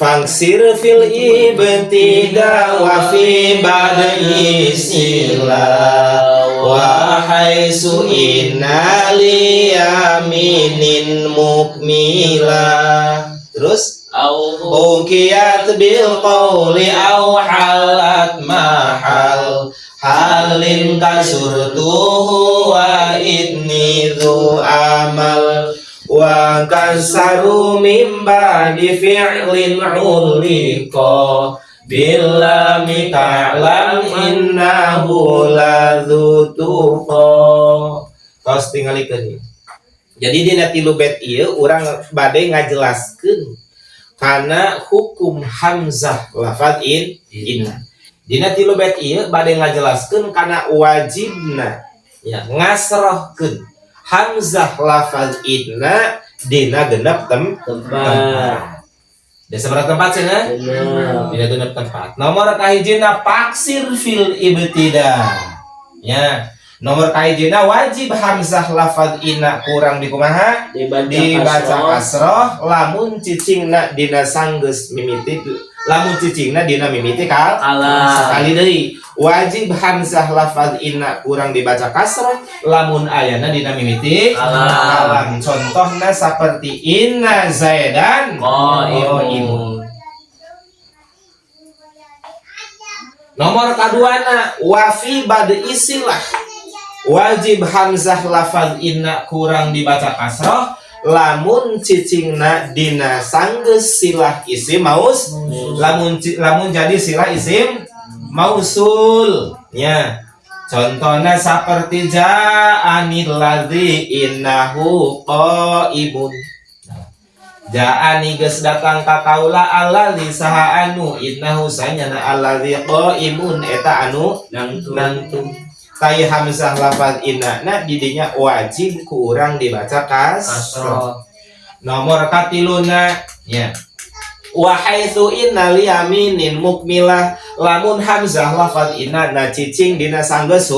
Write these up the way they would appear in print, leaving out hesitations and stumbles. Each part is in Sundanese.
Faksir fil ibtida wa fi bad'i sila wa haitsu inna liyaminin mukmila. Terus hukiyat bil qawli aw halat mahal halin kazurtuhu wa inni dzu amal wa kasaru min ba'di fi'lin uliqa billami ta'lam innahu ladzu tuqa. Tos tingalikeun ieu. Jadi dina tilu bait ieu urang bade ngajelaskeun kana hukum hamzah lafaz inna. Dina tilu bait ieu bade ngajelaskeun kana wajibna ya ngasrohkeun hamzah lafaz inna dina genep Tempat. Dina sabaraha tempat cenah? Genep. Dina genep tempat. Nomor kahijina faksir fil ibtida. Ya. Nomor kahijina wajib hamzah lafaz inna kurang dikumaha? Dibaca, Dibaca kasroh lamun cicingna dina sanggeus mimiti, lamun cicingna dina mimiti kal Kalam. Sekali deui, wajib hamzah lafaz inna kurang dibaca kasroh lamun ayana dina mimiti Kalam. Kalam. Contohna seperti inna zaidan Qaimun. Nomor kaduana wa fi bad'i silah, wajib hamzah lafaz inna kurang dibaca kasroh lamun cicingna dina sanggeus silah isim maus lamun jadi silah isim mausul ya. Contohnya seperti ja'anil ladzi innahu qaimun. Ja'ani geus datang ka kaula alladzi saha anu innahu sanyana alladzi qaimun eta anu Nangtung. Nangtung. Tai hamzah lafaz inna na didinya wajib ku urang dibaca kasroh. Kasroh. Nomor katiluna ya wa haitsu inna liyaminin mukmilah, lamun hamzah lafaz inna na cicing dina sanggeus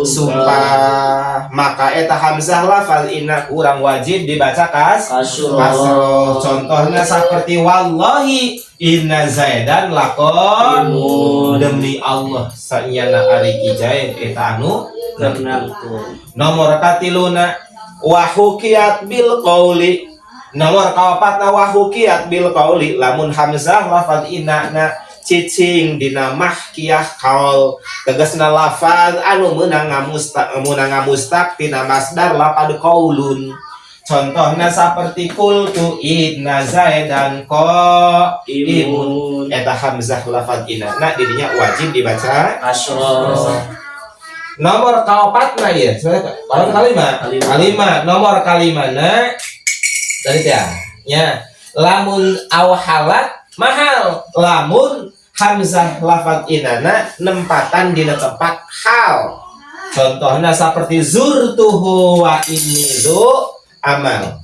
sumpah, maka eta hamzah lafaz inna kurang wajib dibaca Kasroh. Kasroh. Contohnya seperti wallahi inna zaidan laqaimun, Imun. demi Allah sanyana ari Ki Zaid eta anu Nangtung. Nomor katiluna wa hukiyat bil qauli, nomor kaopatna wa hukiyat bil qauli, lamun hamzah lafaz inna na cicing dina mahkiyah qaul, tegasna lafaz anu meunang ngamustaq tina masdar lafaz qaulun. Contohnya seperti qultu inna zaidan qaimun, Imun. eta hamzah lafaz inna na didinya wajib dibaca Kasroh. Nomor kaopatna ya kalau kalima. Kalima. Kalima, nomor kalimana tadi teh ya lamun awhalat mahal, lamun hamzah lafaz inana nempatan dina tempat hal. Contohnya seperti zurtuhu wa inni dzu amal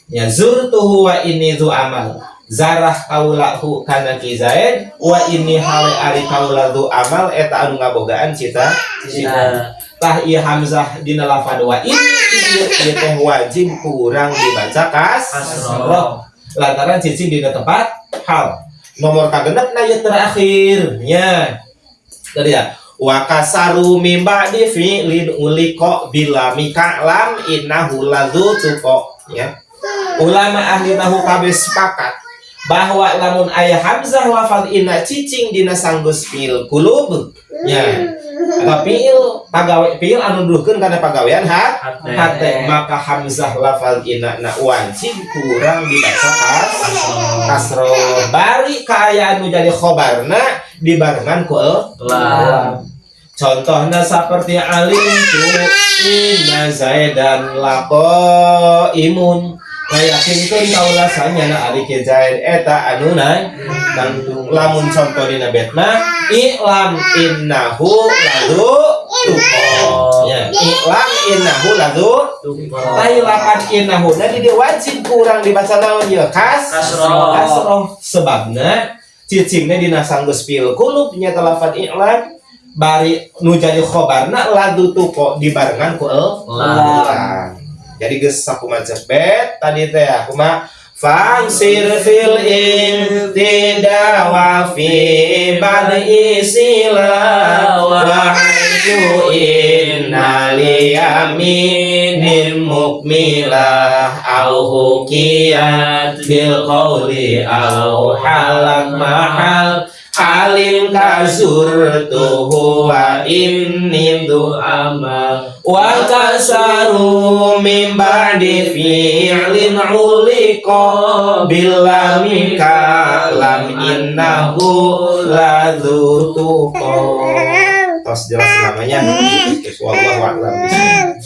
ya, zurtuhu wa inni dzu amal, zarah kaulahu kana Ki Zaid, wa inni hale ari kaula dzu amal eta anu ngabogaan cita Cita. Tah ieu hamzah dina lafad wa ini ieu ieu teh wajib kurang dibaca kasroh lantaran cicing dina tempat hal. Nomor kagenep na ieu terakhir nya tadi ya wa kasaru mim ba'di fi'lin uliqa bilami ka'lam innahu ladzu tuqa ya. Ulama ahli nahu kabeh sepakat bahwa lamun aya hamzah lafal inna cicing dina sanggeus fi'il kulub ya atau fi'il pagawe, fi'il anu nuduhkeun kana pagawean Hate. hate, maka hamzah lafal inna na wajib kurang dibaca kasroh bari kaayaan nu jadi khobarna dibarengan ku el Lam. Contohnya seperti alimtu inna zaidan laqaimun, ngayakinkeun kaula sanyana ari Ki Zaid eta anu nangtung. Lamun contoh dina bait mah i'lam innahu ladzu tuqa ya, i'lam innahu ladzu Tuqa. Tai lapan innahu na di dieu wajib kurang dibaca naon ieu? Kasroh. Kasroh, sebabna cicingna dina sanggeus fi'il kulub nya lafad i'lam, bari nu jadi khobarna ladzu tuqa dibarengan ku el Lam. lam. Jadi geus sakumaha bet tadi teh ya kumaha. Faksir fil ibtida wa fi bad'i sila wa haitsu inna liyaminin mukmila au hukiyat bil qawli au halak mahal alim kazurtuhu wa inni dhu amal wa kasaru min ba'di fi'lin uliqa bilami kalam innahu ladzu tuqa. Tos jelas namanya. Wallahu a'lam bishawab.